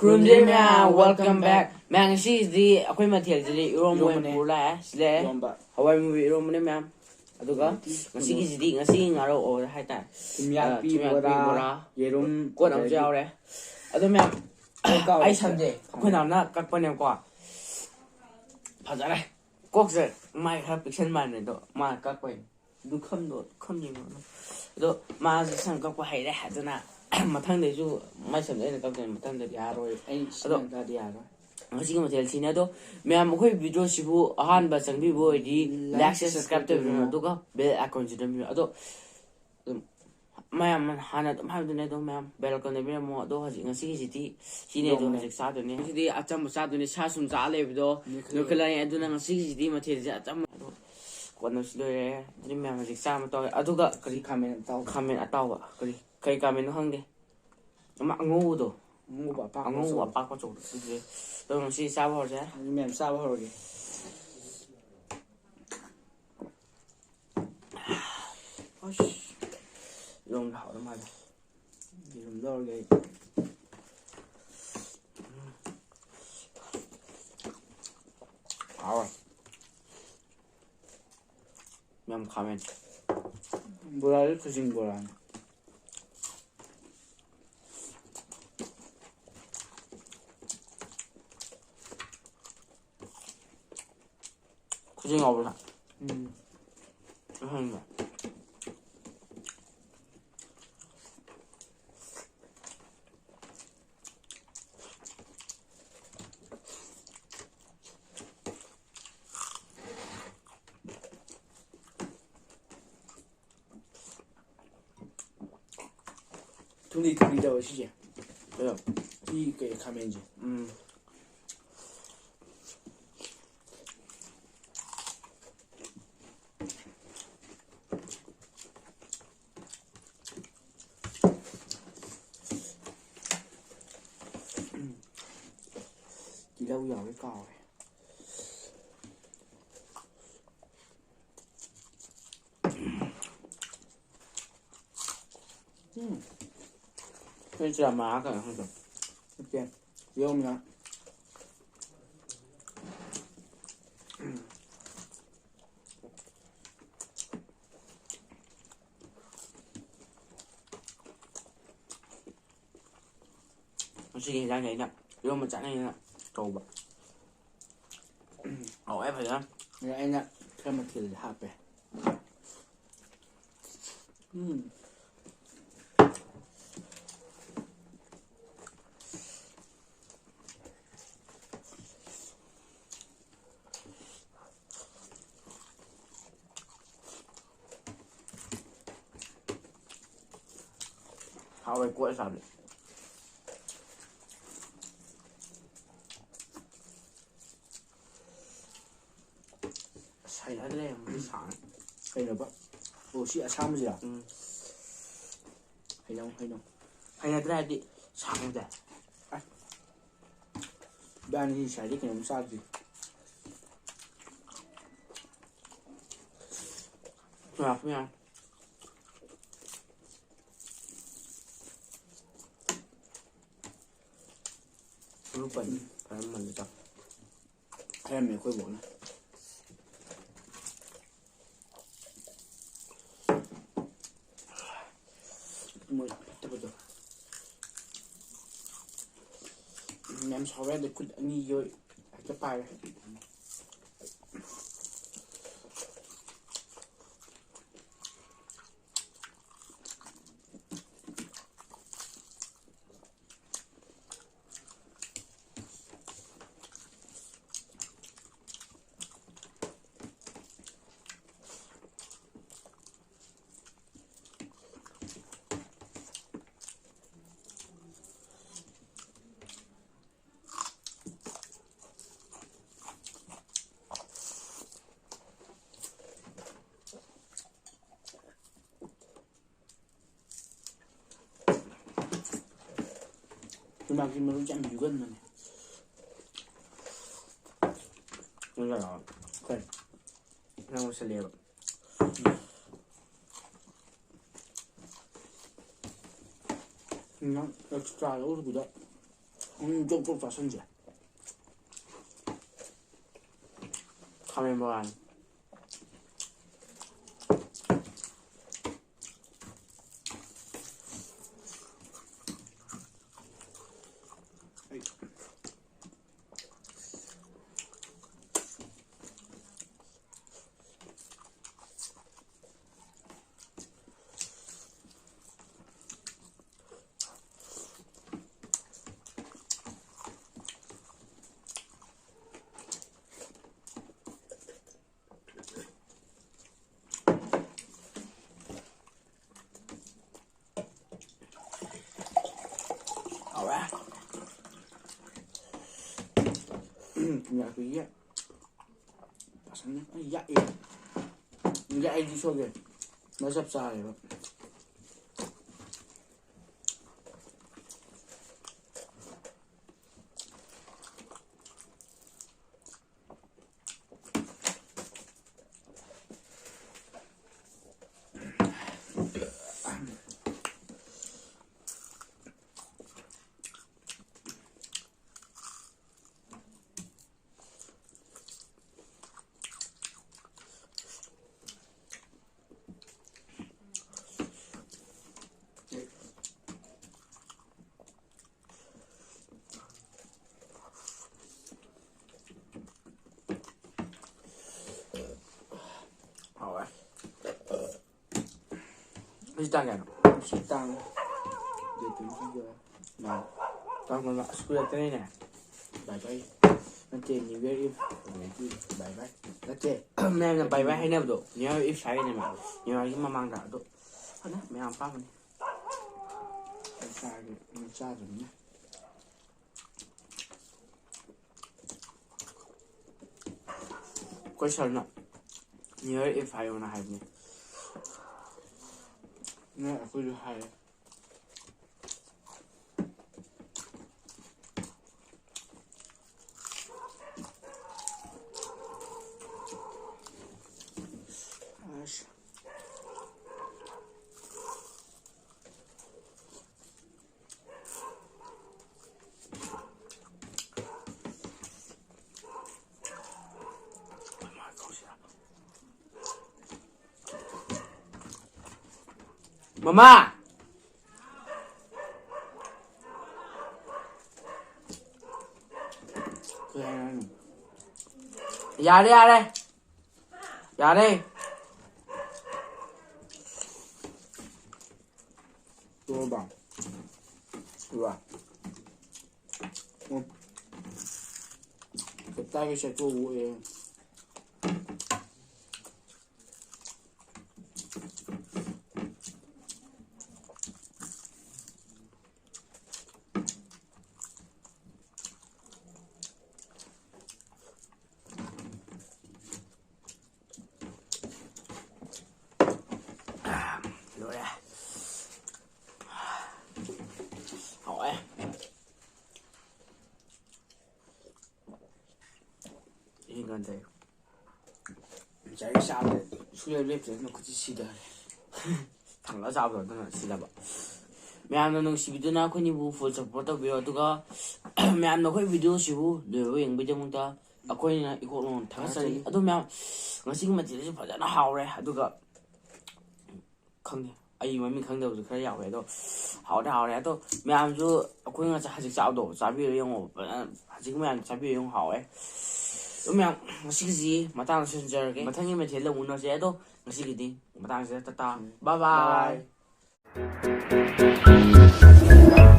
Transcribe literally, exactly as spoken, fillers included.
ꯔꯨꯝꯁꯦ ꯃꯌꯥꯝ, welcome back. ꯃꯌꯥꯝ, ꯉꯁꯤꯁꯤꯗꯤ ꯑꯩꯈꯣꯏ ꯃꯊꯦꯜꯁꯤꯗꯤ ꯏꯔꯣꯝꯕ ꯑꯣꯏꯅ ꯏꯔꯣꯝꯕꯅꯦ꯫ ꯄꯨꯔ ꯂꯥꯛꯑꯦ꯫ ꯁꯤ ꯂꯩꯔꯦ꯫ ꯏꯔꯣꯝꯕ꯫ ꯍꯋꯥꯏ ꯃꯨꯕꯤ ꯏꯔꯣꯝꯕꯅꯦ ꯃꯌꯥꯝ꯫ ꯑꯗꯨꯒ ꯑꯗꯩꯗꯤ ꯉꯁꯤꯒꯤꯁꯤꯗꯤ, ꯉꯁꯤ ꯉꯥꯔꯧ ꯑꯣꯏꯔꯦ ꯍꯥꯏꯇꯥꯔꯦ꯫ ꯊꯨꯝꯌꯥꯛꯄꯤ ꯑ, ꯊꯨꯝꯌꯥꯛꯄꯤ ꯕꯣꯔꯥ, ꯕꯣꯔꯥ, ꯌꯦꯔꯨꯝ, ꯀꯣꯠ ꯑꯃꯁꯨ ꯑꯗꯩꯗꯤ ꯌꯥꯎꯔꯦ꯫ ꯑꯗꯣ ꯃꯌꯥꯝ, ꯀꯥꯎꯔꯦ꯫ ꯑꯩ ꯁꯝꯁꯦ ꯑꯩꯈꯣꯏ ꯅꯥꯎꯅ ꯀꯛꯄꯅꯦꯕꯀꯣ꯫ ꯐꯖꯔꯦ꯫ ꯀꯣꯛꯁꯦ ꯃꯥꯏ ꯈꯔ ꯄꯤꯛꯁꯟ ꯃꯥꯟꯕꯅꯦ ꯑꯗꯣ ꯃꯥꯅ ꯀꯛꯄꯩꯅꯦ꯫ ꯂꯨꯈꯝꯗꯣ, ꯂꯨꯈꯝ ꯌꯦꯡꯉꯣ꯫ ꯑꯗꯣ ꯃꯥꯁꯦ ꯁꯝ ꯀꯛꯄ ꯍꯩꯔꯦ꯫ ꯑꯗꯨꯅ ꯃꯊꯪꯗꯩꯁꯨ ꯃꯥꯏ ꯁꯝꯗꯣ ꯑꯩꯅ ꯀꯛꯇꯣꯏꯅꯦ꯫ ꯃꯊꯪꯗꯗꯤ ꯌꯥꯔꯣꯏ꯫ ꯑꯩ ꯑꯗꯣ ꯁꯤꯖꯤꯟꯅꯗ꯭ꯔꯗꯤ ꯌꯥꯔꯣꯏ꯫ ꯉꯁꯤꯒꯤ ꯃꯊꯦꯜꯁꯤꯅꯦ꯫ ꯑꯗꯣ ꯃꯌꯥꯝ, ꯑꯩꯈꯣꯏ video ꯁꯤꯕꯨ ꯑꯍꯥꯟꯕ ꯆꯪꯕꯤꯕ ꯑꯣꯏꯔꯗꯤ like, like, share, subscribe subscribe ꯇꯧꯕꯤꯔꯝꯃꯣ꯫ ꯇꯧꯕꯤꯔꯝꯃꯣ꯫ ꯑꯗꯨꯒ bell icon ꯁꯨ ꯅꯝꯕꯤꯔꯝꯃꯣ꯫ ꯑꯗꯣ ꯑꯗꯨꯝ ꯃꯌꯥꯝ ꯍꯥꯟꯅ ꯑꯗꯨꯝ ꯍꯥꯏꯕꯗꯨꯅꯦ꯫ ꯑꯗꯣ ꯃꯌꯥꯝ bell icon ꯅꯝꯕꯤꯔꯝꯃꯣ꯫ ꯑꯗꯣ ꯍꯧꯖꯤꯛ, ꯉꯁꯤꯒꯤꯁꯤꯗꯤ ꯁꯤꯅꯦ꯫ ꯑꯗꯣ ꯌꯧꯔꯦ꯫ ꯍꯧꯖꯤꯛ ꯆꯥꯗꯣꯏꯅꯦ꯫ ꯉꯁꯤꯗꯤ ꯑꯆꯝꯕ ꯆꯥꯗꯣꯏꯅꯦ꯫ ꯁꯥ ꯁꯨꯝ ꯆꯥ ꯂꯩꯕꯗꯣ ꯅꯣꯏꯈꯠꯂꯛꯑꯦ꯫ ꯅꯣꯏꯈꯠꯂꯛꯑꯦ꯫ ꯑꯗꯨꯅ ꯉꯁꯤꯒꯤꯁꯤꯗꯤ ꯃꯊꯦꯜꯁꯦ ꯑꯆꯝꯕ꯫ ꯑꯗꯣ ꯀꯣꯟꯅꯁꯨ ꯂꯣꯏꯔꯦ꯫ ꯑꯗꯨꯗꯤ ꯃꯌꯥꯝ ꯍꯧꯖꯤꯛ ꯆꯥꯕ ꯇꯧꯔꯦ꯫ ꯑꯗꯨꯒ ꯀꯔꯤ? ꯈꯥꯃꯦꯟ ꯑꯇꯥꯎꯕ꯫ ꯈꯥꯃꯦꯟ ꯑꯇꯥꯎꯕ꯫ ꯀꯔꯤ, ꯀꯔꯤ ꯈꯥꯃꯦꯟꯅꯣ ꯈꯪꯗꯦ꯫ ꯑꯃ ꯑꯉꯧꯕꯗꯣ꯫ ꯑꯉꯧꯕ ꯑꯄꯥꯛꯄ ꯑꯉꯧꯕ ꯑꯆꯧꯕꯗꯣ꯫ ꯑꯄꯥꯛꯄ ꯑꯆꯧꯕꯗꯣ꯫ ꯑꯗꯨꯗꯤ ꯑꯗꯣ ꯉꯁꯤ ꯆꯥꯕ ꯍꯧꯔꯁꯦ꯫ ꯑꯗꯨ ꯃꯌꯥꯝ ꯆꯥꯕ ꯍꯧꯔꯒꯦ꯫ ꯑꯁ꯫ ꯌꯦꯔꯨꯝ ꯍꯥꯎꯔ ꯃꯥꯜꯂꯦ꯫ ꯌꯦꯔꯨꯝ ꯂꯧꯔꯒꯦ ꯑꯩ꯫ ꯍꯥꯎꯔꯦ꯫ ꯌꯥꯝ ꯈꯥꯃꯦꯟ꯫ ꯕꯣꯔꯥꯁꯦ ꯈꯨꯖꯤꯡ ꯕꯣꯔꯥꯅꯤ꯫ ꯈꯨꯖꯤꯡ ꯌꯥꯎꯕ꯭ꯔꯥ? ꯎꯝ꯫ ꯑꯍꯟꯕ꯫ ꯊꯨꯝꯂꯤ ꯊꯨꯝꯂꯤ ꯇꯧꯋꯦ ꯁꯤꯁꯦ꯫ ꯑꯗꯣ ꯁꯤ ꯀꯩ ꯈꯥꯃꯦꯟꯁꯦ꯫ ꯎꯝ꯫ ꯇꯤꯜꯍꯧ ꯌꯥꯎꯔꯦ ꯀꯥꯎꯔꯦ꯫ ꯎꯝ꯫ ꯑꯩꯈꯣꯏ ꯆꯤꯔꯥ ꯃꯅꯥ ꯀꯩꯅꯣ ꯈꯪꯗꯦ꯫ ꯅꯠꯇꯦ꯫ ꯌꯣꯝꯅ꯫ ꯉꯁꯤꯒꯤ ꯍꯦꯟꯖꯥꯡꯁꯦ ꯑꯩꯅ ꯏꯔꯣꯝꯕ ꯆꯥꯅꯩꯅ ꯇꯧꯕ꯫ ꯍꯥꯎꯋꯦ ꯐꯖꯅ꯫ ꯑꯗ ꯑꯩꯅ ꯈꯔ ꯃꯊꯦꯜꯁꯦ ꯍꯥꯞꯄꯦ꯫ ꯎꯝ꯫ ꯍꯥꯎꯋꯦ ꯀꯣꯠꯂ ꯆꯥꯕꯗꯤ꯫ ꯑꯁ ꯍꯩꯅꯗ꯭ꯔꯦ ꯌꯥꯝ ꯁꯥꯡꯉꯦ꯫ ꯀꯩꯅꯣꯕ? ꯑꯣ ꯁꯤ ꯑꯁꯥꯡꯕꯁꯤꯔꯥ? ꯎꯝ꯫ ꯍꯩꯅꯧ ꯍꯩꯅꯧ꯫ ꯍꯩꯅꯗ꯭ꯔꯦ ꯍꯥꯏꯗꯤ ꯁꯥꯡꯗꯦ꯫ ꯏꯕꯥꯅꯤ ꯉꯁꯥꯏꯗꯤ ꯀꯩꯅꯣꯝ ꯆꯥꯗ꯭ꯔꯤ꯫ ꯂꯥꯛꯄ ꯌꯥꯏ꯫ ꯃꯔꯨ ꯄꯟ ꯐꯔꯝꯃꯅꯤꯗ꯫ ꯍꯥꯏꯔꯝꯃꯦ ꯑꯩꯈꯣꯏ ꯕꯣꯛꯅ꯫ ꯃꯣꯏ ꯐꯠꯇꯕꯗꯣ꯫ ꯌꯥꯝ ꯁꯥꯎꯕ ꯌꯥꯗꯦ ꯈꯨꯠ ꯑꯅꯤꯒꯤ ꯑꯣꯏ ꯍꯦꯛꯇ ꯄꯥꯏꯔꯦ꯫ ꯊꯨꯝꯌꯥꯛꯄꯤ ꯃꯔꯨꯁꯦ ꯌꯥꯝ ꯌꯨꯒꯟꯕꯅꯦ꯫ ꯅꯪ ꯀꯩꯅꯣ? ꯀꯩ? ꯅꯪ ꯃꯨꯁꯜꯂꯦꯕ꯫ ꯅꯪ ꯑꯦꯛꯁꯇ꯭ꯔꯥ ꯂꯧꯔꯨꯕꯗ ꯎꯝ, ꯆꯣꯞ ꯆꯣꯞ ꯆꯥꯁꯤꯟꯁꯦ꯫ ꯈꯥꯃꯦꯟ ꯕꯣꯔꯥꯅꯤ꯫ ꯍꯥꯎꯔꯦ꯫ ꯊꯨꯝꯌꯥꯛꯄꯤꯒꯤ ꯐꯖꯅ ꯌꯥꯛꯑꯦ꯫ ꯌꯥꯛꯑꯦꯗꯤ ꯁꯣꯏꯒꯦ꯫ ꯃꯆꯞ ꯆꯥꯔꯦꯕ꯫ ꯍꯥꯎꯋꯦ꯫ ꯉꯁꯤ ꯇꯥꯡ ꯀꯌꯥꯅꯣ? ꯉꯁꯤ ꯇꯥꯡ date twenty ꯅꯥꯏꯟ꯫ ꯇꯥꯡ ꯀꯨꯟꯃꯉꯥ꯫ ꯑꯁ, ꯀꯨꯏꯔꯛꯇ꯭ꯔꯦꯅꯦ꯫ Bye bye꯫ ꯅꯠꯇꯦ, New Year Eve꯫ Bye bye꯫ ꯅꯠꯇꯦ, ꯃꯌꯥꯝꯅ bye bye ꯍꯥꯏꯅꯕꯗꯣ New Year Eve ꯍꯥꯏꯒꯅꯦꯕ꯫ New Year ꯒꯤ ꯃꯃꯥꯡꯗ꯫ ꯑꯗꯣ ꯐꯅ ꯃꯌꯥꯝ ꯑꯄꯥꯝꯕꯅꯤ꯫ ꯆꯥꯔꯒꯦ, ꯆꯥꯗ꯭ꯔꯕꯅꯤꯅ꯫ ꯑꯩꯈꯣꯏ ꯁꯥꯔꯅ New Year Eve ꯍꯥꯏꯌꯣꯅ ꯍꯥꯏꯕꯅꯦ꯫ ꯅꯣꯏ ꯑꯩꯈꯣꯏꯁꯨ ꯍꯥꯏꯌꯦ꯫ ꯑꯁ꯫ ꯃꯃꯥ! ꯀꯩ ꯍꯥꯏꯅꯣ? ꯌꯥꯔꯦ, ꯌꯥꯔꯦ꯫ ꯌꯥꯔꯦ꯫ ꯇꯣꯛꯑꯕ? ꯏꯋꯥ꯫ ꯎꯝ꯫ ꯀꯞꯇꯥꯒꯤ ꯁꯦꯠꯇꯣꯛꯎ ꯑꯦ꯫ ꯂꯣꯏꯔꯦ꯫ ꯍꯥꯎꯋꯦ꯫ ꯏꯪ ꯀꯥꯟꯗ ꯉꯁꯥꯏꯒꯤ ꯆꯥꯕꯗ ꯁꯨꯡꯂꯦꯞ ꯂꯦꯞꯇ꯭ꯔꯦ, ꯑꯗꯨꯅ ꯈꯨꯠꯁꯤ ꯁꯤꯊꯔꯦ꯫ ꯊꯥꯡꯒꯠꯂ ꯆꯥꯕꯗꯣ ꯑꯗꯨꯅ ꯁꯤꯊꯕ꯫ ꯃꯌꯥꯝꯅ ꯅꯨꯡꯁꯤꯕꯤꯗꯨꯅ ꯑꯩꯈꯣꯏꯅꯤꯕꯨ full support ꯇꯧꯕꯤꯌꯣ, ꯑꯗꯨꯒ ꯃꯌꯥꯝꯅ ꯑꯩꯈꯣꯏ video ꯁꯤꯕꯨ ꯂꯣꯏꯕ ꯌꯦꯡꯕꯒꯤꯗꯃꯛꯇ ꯑꯩꯈꯣꯏꯅ ꯏꯀꯣꯛ ꯂꯣꯟ ꯊꯥꯒꯠꯆꯔꯤ꯫ ꯊꯥꯒꯠꯆꯔꯤ꯫ ꯑꯗꯣ ꯃꯌꯥꯝ, ꯉꯁꯤꯒꯤ ꯃꯊꯦꯜꯁꯤꯁꯨ ꯐꯖꯅ ꯍꯥꯎꯔꯦ꯫ ꯑꯗꯨꯒ ꯈꯪꯗꯦ, ꯑꯩ ꯃꯃꯤꯡ ꯈꯪꯗꯕꯁꯨ ꯈꯔ ꯌꯥꯎꯋꯦ, ꯑꯗꯣ ꯍꯥꯎꯗꯤ ꯍꯥꯎꯔꯦ꯫ ꯑꯗꯣ ꯃꯌꯥꯝꯁꯨ ꯑꯩꯈꯣꯏ ꯉꯁꯥꯏ ꯍꯧꯖꯤꯛ ꯆꯥꯕꯗꯣ ꯆꯥꯕꯤꯔ ꯌꯦꯡꯉꯣ, ꯐꯖꯅ ꯍꯧꯖꯤꯛ ꯃꯌꯥꯝ ꯆꯥꯕꯤꯔ ꯌꯦꯡꯉꯣ, ꯍꯥꯎꯋꯦ꯫ ꯑꯗꯣ ꯃꯌꯥꯝ, ꯉꯁꯤꯒꯤꯁꯤ ꯃꯇꯥꯡꯗ ꯁꯤꯟꯖꯔꯒꯦ, ꯃꯊꯪꯒꯤ ꯃꯊꯦꯜꯗ ꯑꯃꯨꯛ ꯎꯅꯁꯦ꯫ ꯑꯗꯣ ꯉꯁꯤꯒꯤꯗꯤ ꯃꯇꯥꯡꯁꯤꯗ ꯇꯇꯥ, ꯎꯝ꯫ Bye bye꯫ Bye bye꯫